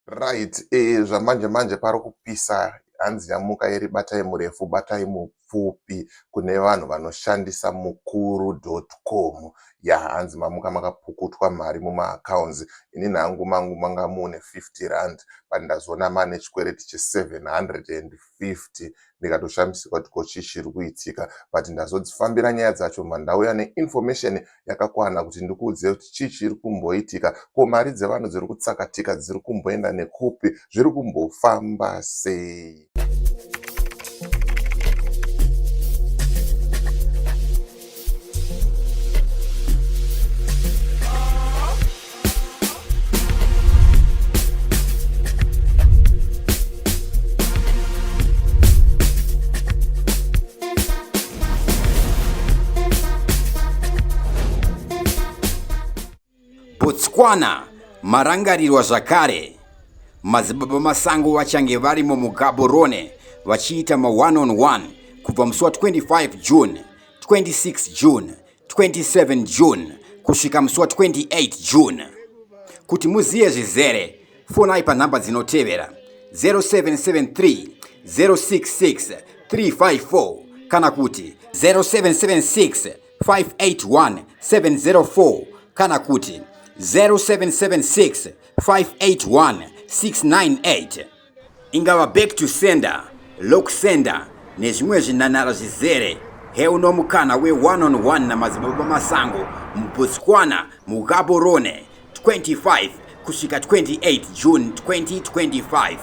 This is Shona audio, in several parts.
Right, zvamanje manje pari kupisa, hanzi yamuka iri batai murefu batai mupfupi kune vanhu vanoshandisa mukuru.com. Ya, hanzi mamuka makapukutwa mari mumaaccounts. Inini hangu mangu manga mune 50 rand, but ndazoona mane chikwereti che750, ndikatoshamisika kuti ko chii chiri kuitika. But ndazodzifambira nyaya dzacho, mandauya neinformation yakakwana kuti ndikuudze kuti chii chiri kumboitika, ko mari dzevanhu dziri kutsakatika dziri kumboenda nekupi, zviri kumbofamba sei. Botswana marangarirwa zvakare. Madzibaba Masango vachange varimo muGaborone vachiita ma one on one kubva musi wa 25 June, 26 June, 27 June kusvika musi wa 28 June. Kuti muziye zvizere, fonai panhamba dzinotevera 0773 066 354 kana kuti 0776 581 704 kana kuti 0776 581 698. Ingava back to sender, lock sender nezvimwe zvinanara zvizere. Heuno mukana we one on one naMadzibaba Masango muBotswana muGaborone 25 kusvika 28 June 2025.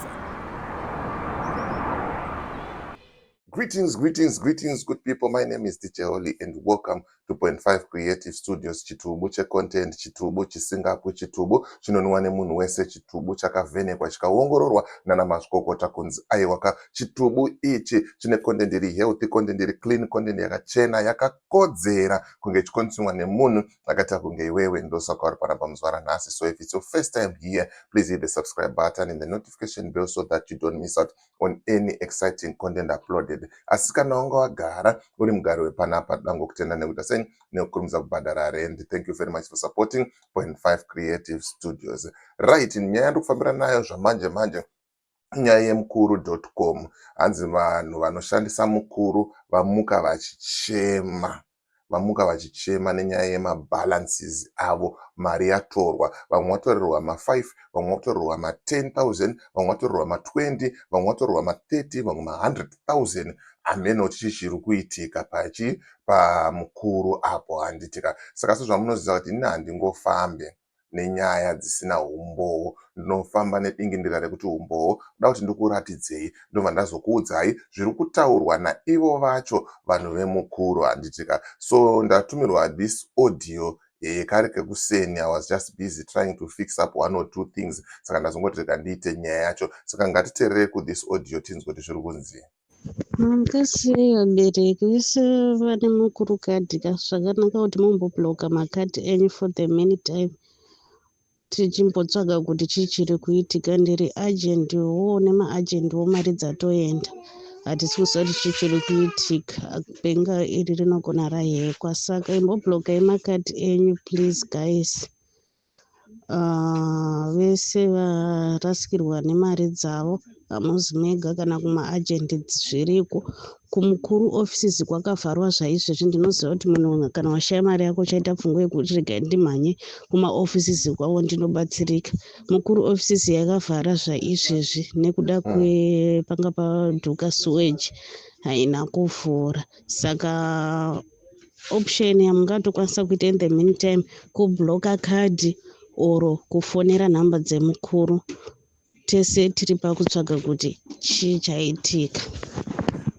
Greetings, greetings, greetings, good people. My name is DJ Holly and welcome to Point 5 Creative Studios. Chitubu checontent, chitubu chisingapwi, chitubu chinonwiwa nemunhu wese, chitubu chakavhenekwa chikaongororwa nana mazvikokota kunzi aiwaka chitubu ichi chine content iri healthy, content iri clean, content yakachena, yakakodzera kunge ichikonsumwa nemunhu akaita kunge iwewe. Ndosaka uri panapa muzuva ranhasi. So if it's your first time here, please hit the subscribe button and the notification bell so that you don't miss out on any exciting content uploaded. Asi kana wanga wagara uri mugari wepanapa, dangokutenda nekuita sei nekukurumidza kubhadhara rent. Thank you very much for supporting Point 5 Creative Studios. Right, nyaya ndikufambira nayo zvamanje manje inyaya yemukuru.com. Hanzi vanhu vanoshandisa Mukuru vamuka vachichema, vamuka vachichema nenyaya yemabalances avo, mari yatorwa. Vamwe vatorerwa ma5, vamwe vatorerwa ma10 000, vamwe vatorerwa ma20, vamwe vatorerwa ma30, vamwe ma100 000. Hameno chii chiri kuitika pachi paMukuru apo, handitika? Saka sezvamunoziva kuti ini handingofambe nenyaya dzisina umbowo, ndinofamba nedingindira rekuti umbowo da kuti ndikuratidzei, ndobva ndazokuudzai zviri kutaurwa naivo vacho vanhu veMukuru, handitika? So ndatumirwa this audio kari kekuseni. I was just busy trying to fix up one or two things, saka ndazongoti rega ndiite nyaya yacho. Saka ngatiteerere kuthis audio tinzwe kuti zviri kunzi. Makasei vabereki vese vane Mukuru kadhi ka? Zvakanaka kuti mumbobloka makadhi enyu for the meantime, tichimbotsvaga kuti chii chiri kuitika. Ndiri agent wo, nemaagent wo mari dzatoenda, hatisi kuziva kuti chii chiri kuitika. Bhenga iri rinogona rahekwa, saka imboblokai makadhi enyu please guys. Vese varasikirwa nemari dzavo, hamuzi mega, kana kumaagent zviriko. KuMukuru offices kwakavharwa zvaizvezvi. Ndinoziva kuti munhu kana washaya mari yako uchaita pfungwa yekuti regai ndimhanye kumaoffices kwavo ndinobatsirika. Mukuru offices yakavhara zvaizvezvi nekuda kwepanga padhuka sewage, haina kuvhura. Saka option yamungatokwanisa kuita in the meantime kubloka kadhi or kufonera nhamba dzeMukuru. Tese tiri pakutsvaga kuti chii chaitika.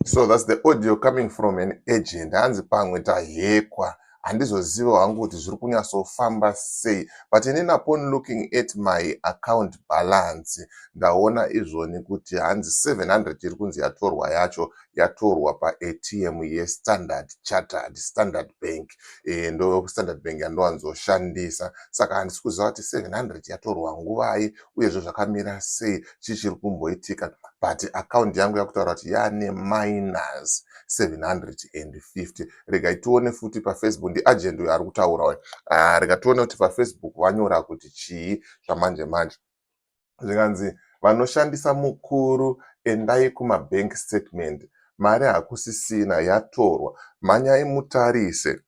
So that's the audio coming from an agent. Hanzi pamwe tahekwa, handizoziva hangu kuti zviri kunyatsofamba sei, but inini upon looking at my account balance, ndaona izvoni kuti hanzi 700 iri kunzi yatorwa yacho yatorwa paATM yeStandard Chartered, Standard Bank. Ndo Standard Bank yandowanzoshandisa, saka handisi kuziva kuti 700 yatorwa nguvai, uyezve zvakamira sei, chii chiri kumboitika. But account yangu yakutaura kuti yane minus 750. Regai tione futi paFacebook, ndiagent uyo ari kutaura uyo. Rega tione kuti paFacebook vanyora kuti chii zvamanje manje. Zvikanzi vanoshandisa Mukuru, endai kumabank statement, mari hakusisina, yatorwa. Mhanyai mutarise.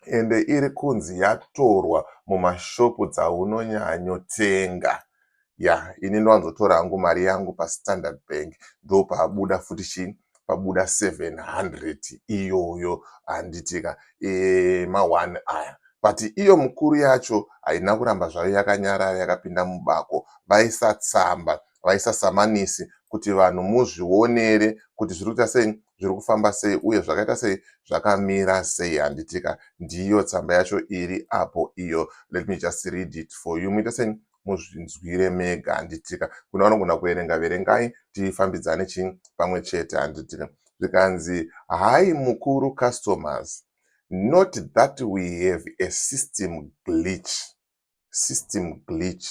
Ende iri kunzi yatorwa mumashopu dzaunonyanyotenga. Ya, ini ndowanzotora hangu mari yangu paStandard Bank, ndopabuda futi chii, pabuda 700 iyoyo, handitika? Ma1 aya. But iyo Mukuru yacho haina kuramba zvayo yakanyarara, yakapinda mubako, vaisa tsamba, vaisa samanisi kuti vanhu muzvionere kuti zviri kuita sei, zviri kufamba sei, uye zvakaita sei, zvakamira sei, handitika? Ndiyo tsamba yacho iri apo iyo. Let me just read it for you, muite sei, muzvinzwire mega, handitika? Kuna vanogona kuverenga, verengai, tifambidzane chii pamwe chete, handitika? Zvikanzi, "Hi Mukuru customers, note that we have a system glitch." System glitch,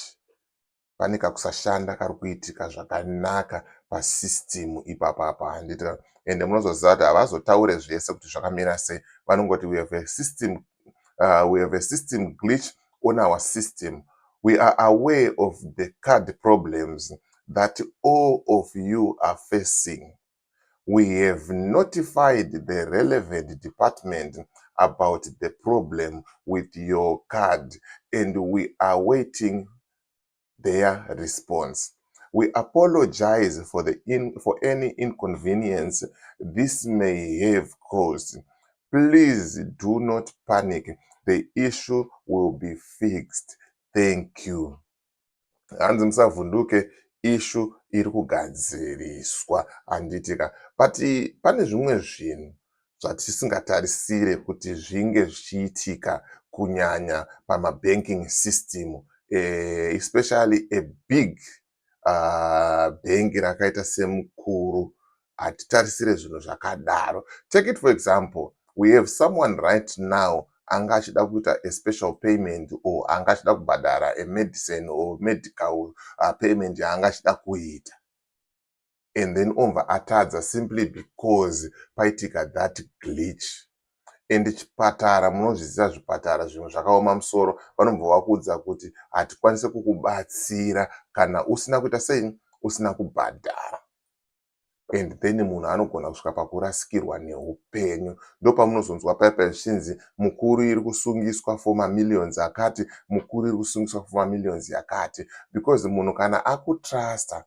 pane kakusashanda kari kuitika zvakanaka pasystem ipapapa, handitika? Ende munozoziva kuti havazotaure zvese kuti zvakamira sei. Vanongoti, We have a system glitch on our system. We are aware of the card problems that all of you are facing. We have notified the relevant department about the problem with your card and we are waiting their response. We apologize for any inconvenience this may have caused. Please do not panic. The issue will be fixed. Thank you." Hanzi musavhunduke, issue iri kugadziriswa, handitika? But pane zvimwe zvinhu zvatisingatarisire kuti zvinge zvichiitika, kunyanya pamabanking system, especially a big bhengi rakaita seMukuru. Hatitarisire zvinhu zvakadaro. Take it for example, we have someone right now anga achida kuita a special payment or anga achida kubhadhara a medicine or medical payment yaanga achida kuita, and then obva atadza simply because paitika that glitch. And chipatara, munozviziva, zvipatara zvimwe zvakaoma musoro, vanobva vakuudza kuti hatikwanisi kukubatsira kana usina kuita sei, usina kubhadhara. And then munhu anogona kusvika pakurasikirwa neupenyu. Ndopamunozonzwa paipa zvichinzi Mukuru iri kusungiswa for mamillions akati, Mukuru iri kusungiswa for mamillions yakati, because munhu kana akutrusta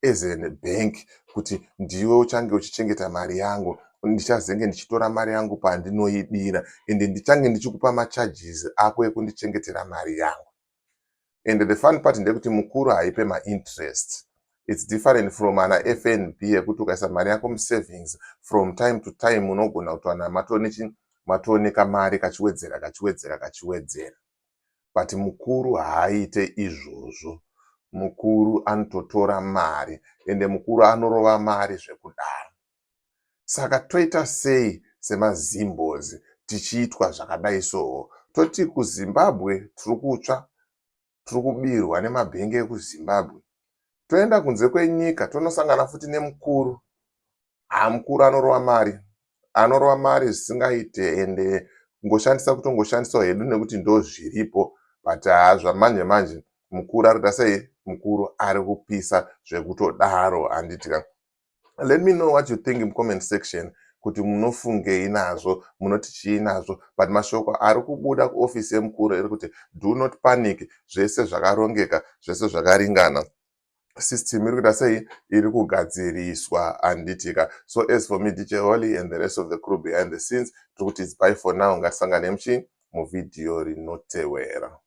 as a bank kuti ndiwe uchange uchichengeta mari yangu, ndichazenge ndichitora mari yangu pandinoidira, ende ndichange ndichikupa macharges ako ekundichengetera mari yangu. And the fun part ndekuti Mukuru haipe mainterest. It's different from ana FNB yekuti ukaisa mari yako musavings, from time to time unogona kutowana matooneka mari kachiwedzera, kachiwedzera, kachiwedzera. But Mukuru haaite izvozvo. Mukuru anototora mari, ende Mukuru anorova mari zvekudaro. Saka toita sei semaZimbos tichiitwa zvakadai? So toti kuZimbabwe tiri kutsva, tiri kubirwa nemabhengi ekuZimbabwe, toenda kunze kwenyika tonosangana futi neMukuru. Ha, Mukuru anorova mari, anorova mari zvisingaite. Ende kungoshandisa, kutongoshandisawo hedu nekuti ndo zviripo. But haa, zvamanje manje Mukuru ari kuita sei? Mukuru ari kupisa zvekutodaro, handitika? Let me know what you think in comment section kuti munofungei nazvo, munoti chii nazvo. But mashoko ari kubuda kuofisi yeMukuru iri kuti do not panic, zvese zvakarongeka, zvese zvakaringana, system iri kuita sei, iri kugadziriswa, handitika? So as for me, DJ Holly, and the rest of the crew behind the scenes, tiri kuti it's bye for now. Ngatisangane muchi muvhidhiyo rinotewera.